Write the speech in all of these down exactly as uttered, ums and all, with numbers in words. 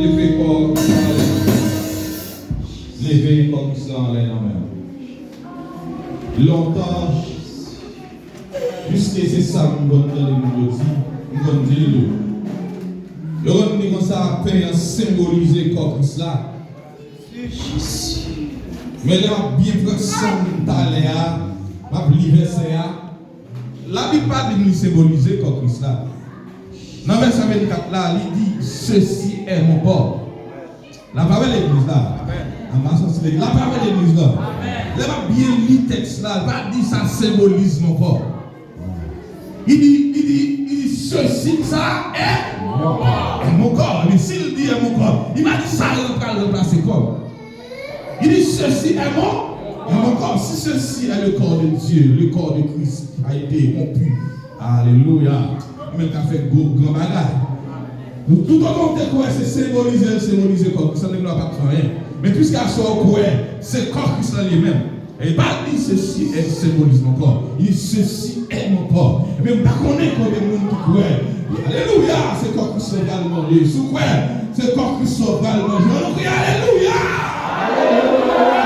Leve kò Kris la anlè. Leve kò Kris la anlè nan men w. Lontan, piske se sa m konn tande moun yo di, m konn di l tou. Yo konn di konsa, pen an senbolize kò Kris la. Men lè m ap byen pran san m talè a, m ap li vèsè a, Labib pa di m li senbolize kò Kris la. Nan vèsè vennkat la, li di, ceci est mon corps. L ap pale legliz la. Ann pa sòti legliz. L ap pale legliz la. Lè m ap byen li tèks la, l pa di sa senbolize mon corps. Li di, li di, li di, ceci, sa, est mon corps. Li di, si l di est mon corps, li pa di sa pral ranplase kò m. Il dit, ceci est mon, est mon corps. Si ceci est le corps de Dieu, le corps de Christ qui a été rompu. Alelouya. Mwen ka fè gwo gran bagay. Nou tout otan w te kwè se senbolize l senbolize kò Kris la, nèg la pa t fè anyen. Men piske aswè w kwè se kò Kris la li menm. E pa di ceci est symbolisme ankò. Il dit ceci est mon corps. Men m pa konnen konbyen moun ki kwè. Alelouya, se kò Kris la pral manje. Si w kwè se kò Kris la pral manje, ann nou kriye alelouya. Alelouya.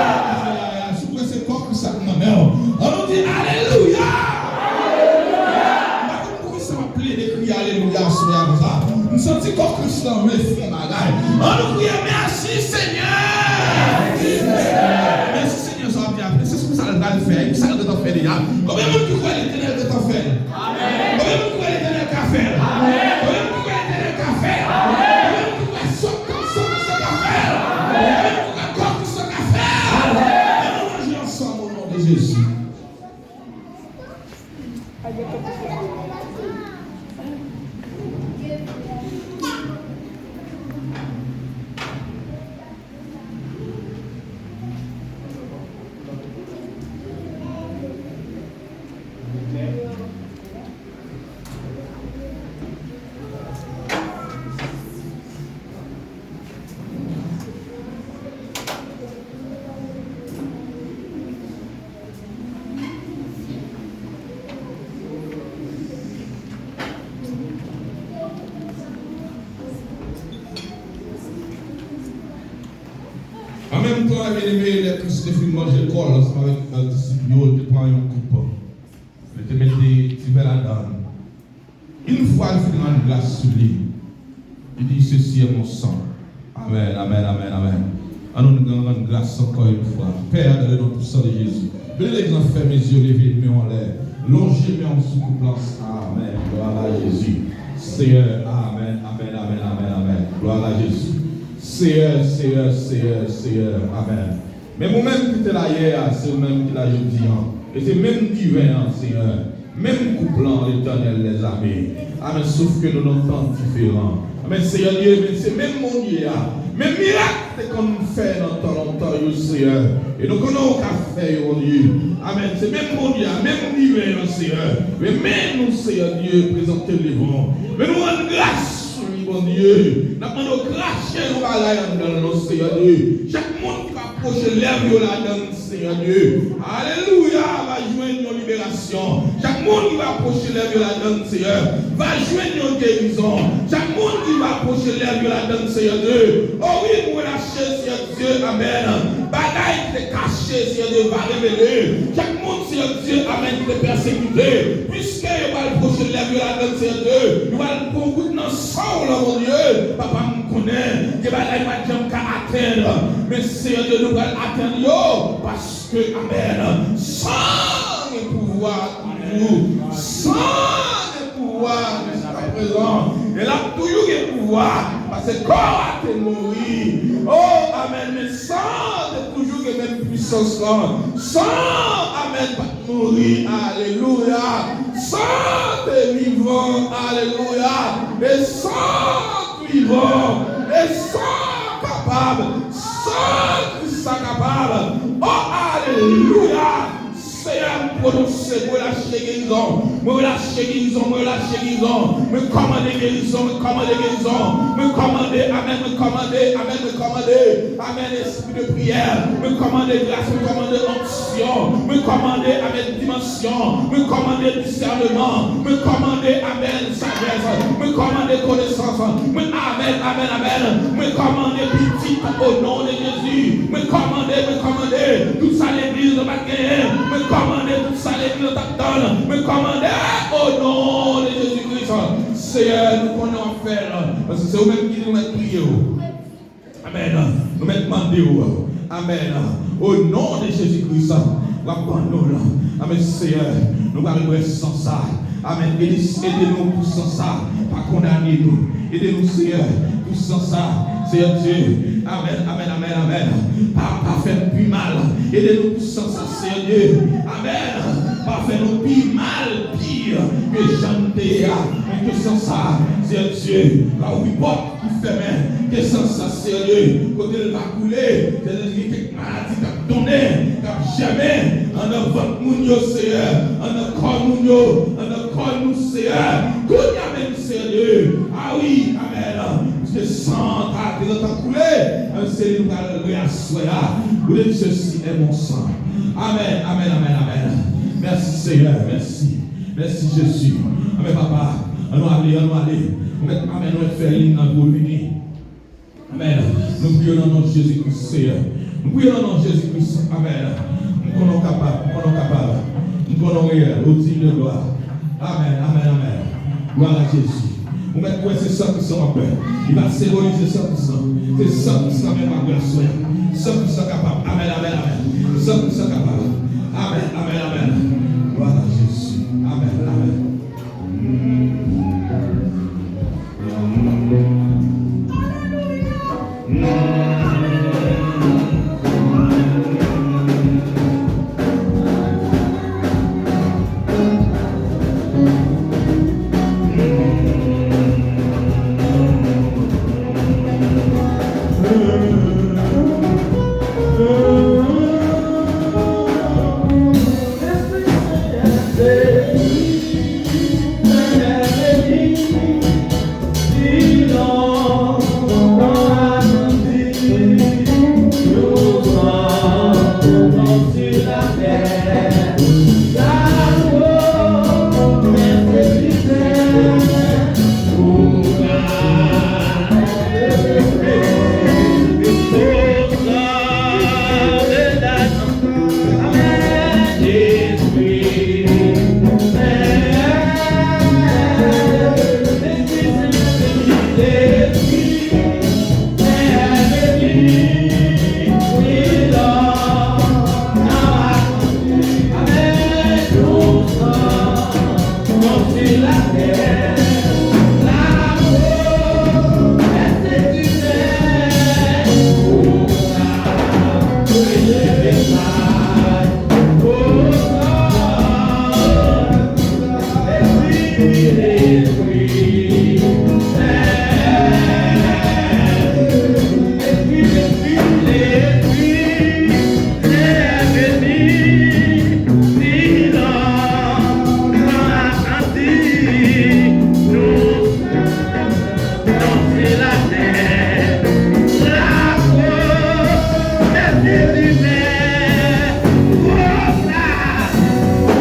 Si w kwè se kò Kris la k nan men w, ann nou di alelouya. M pa konn poukisa m ap plede kriye alelouya aswè a konsa. M santi kò Kris la vle fè yon bagay. Ann nou kriye mèsi Senyè. Mèsi Senyè. Senyè sa w ap di apre, se sou sa l pral fè, epi sa l gentan fè deja. Konbyen moun ki kwè Letènèl gentan fè l? Konbyen moun ki kwè Letènèl ka fè l? Konbyen moun ki kwè Letènèl ka fè l? Konbyen moun ki kwè sa k ap sòti sa ka fè l? Konbyen moun ki kwè kò Kris la ka fè l? Ann nou manje ansanm o non de Jezi. An menm tan, byeneme, lè Kris te fin manje kò l ansanm avèk, avèk disip yo, li te pran yon koup. Li te mete divè ladan l. Yon fwa l fin rann gras sou li, Il dit, ceci est mon sang. Amen, amen, amen, amen. Annou nou rann gras ankò yon fwa. Père, dans le nom puissant de Jésus. Bénis l'exemple, fè men yo leve men anlè. Lonje men sou koup lan. Amen. Gloire à Jésus. Seyè, amen, amen, amen, amen, amen. Gloire à Jésus. Seyè, Seyè, Seyè, Seyè. Amen. Menm ou menm ki te la yè a, se ou menm ki la jodi an. E se menm diven an, Seyè. Menm koup lan, Letènèl dèzame. Amen. Sof ke nou nan tan diferan. Amen. Seyè Dye, men se menm Bondye a. Menm mirak te konn fè nan tan lontan yo, Seyè. E nou konnen ou ka fè yo, Bondye. Amen. Se menm Bondye a, menm diven an, Seyè. Men men nou, Seyè Dye, prezante devan w. Men nou rann gras sou li, Bondye. N ap mande w krache yon bagay anndan l, non, Seyè Dye. Chak moun ki va pwoche lèv yo ladan l, Seyè Dye. Alelouya, va jwenn yon liberasyon. Chak moun ki va pwoche lèv yo ladan l, Seyè, va jwenn yon gerizon. Chak moun ki va pwoche lèv yo ladan l, Seyè Dye. O wi, m relâche, Seyè Dye, amèn. Bagay ki te kache, Seyè Dye, va revele. Chak moun, Seyè Dye, amèn, ki te pèsekite. Piske yo pral pwoche lèv yo ladan l, Seyè Dye, yo pral pran gout nan san w lan, Bondye. Papa, m konnen gen bagay pa t janm ka atenn, men Seyè Dye, nou pral atenn yo, paske, amèn, san gen pouvwa toujou, san gen pouvwa jiskaprezan, e l ap toujou gen pouvwa, paske kò a te mouri. O, amèn, men san te toujou gen menm pwisans lan. San, amèn, pa t mouri, alelouya. San te vivan, alelouya. E san vivan, e san kapab, san Kris sa kapab. O, alelouya! Seyè, m pwononse, mwen relâche gerizon, mwen relâche gerizon, mwen relâche gerizon, mwen kòmande gerizon, mwen kòmande gerizon, mwen kòmande, amèn, mwen kòmande, amèn, mwen kòmande, amèn, espri de priyè, mwen kòmande gras, mwen kòmande onksyon, mwen kòmande, amèn, dimansyon, mwen kòmande disèneman, mwen kòmande, amèn, sagès, mwen kòmande konesans, mwen, amèn, amèn, amèn, mwen kòmande pitit, o non de Jezi, mwen kòmande, mwen kòmande, tout sa legliz nou pa t genyen, mwen kòmande, tout sa legliz nou t ap tann, mwen kòmande, o non de Jezi Kris, Seyè, nou konnen w ap fè l, paske se ou menm ki di nou mèt priye w. Amèn. Nou mèt mande w. Amèn. O non de Jezi Kris, w ap ban nou l. Amèn, Seyè. Nou pral bwè san sa. Amèn. Ede, ede nou pou san sa pa kondane nou. Ede nou, Seyè, pou san sa. Seyè Dye. Amèn, amèn, amèn, amèn. Pa, pa fè n pi mal. Ede nou pou san sa, Seyè Dye. Amèn. Pa fè nou pi mal, pi ke jan n te ye a. Men ke san sa, Seyè Dye, ka ouvri pòt ki fèmen, ke san sa, Seyè Dye, kote l va koule, Seyè Dye, gen kèk maladi k ap donnen, k ap jèmen anndan vant moun yo, Seyè, anndan kò moun yo, anndan kò nou, Seyè. Kounye a menm, Seyè Dye, a wi, amèn, piske san an ta gentan koule, se li nou pral wè aswè a. Ou te di, ceci est mon sang. Amèn, amèn, amèn, amèn. Mèsi, Seyè, mèsi. Mèsi, Jezi. Amèn, papa. Ann nou ale, ann nou ale. Ou mèt, amèn, ou mèt fè lim nan pou w vini. Amèn. Nou priye nan non Jezi Kris, Seyè. Nou priye nan non Jezi Kris. Amèn. M konnen w kapab, m konnen w kapab. M konnen w reyèl, ou diy de glwa. Amèn, amèn, amèn. Glwa a Jezi. Ou mèt kwè se san Kris lan w ap bwè. Li pa senbolize san Kris lan. Se san Kris lan menm w ap bwè aswè a. San Kris lan kapab. Amèn, amèn, amèn. San Kris lan kapab. Amèn, amèn, amèn. Glwa a Jezi. Amèn, amèn. Anonse latè, lapromès diven, konsa,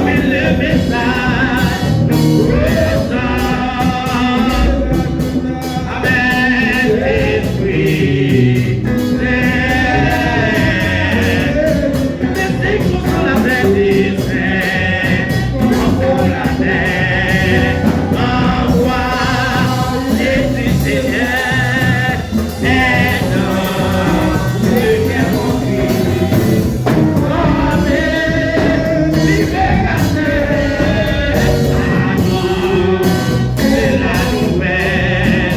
wi, le mesaj, konsa. Amèn, Lespri Sen. Lespri Konsolatè desann, Konsolatè, anvwa Jezi Senyè, èd an le kè kontri, fòme liberatè, anonse la nouvèl.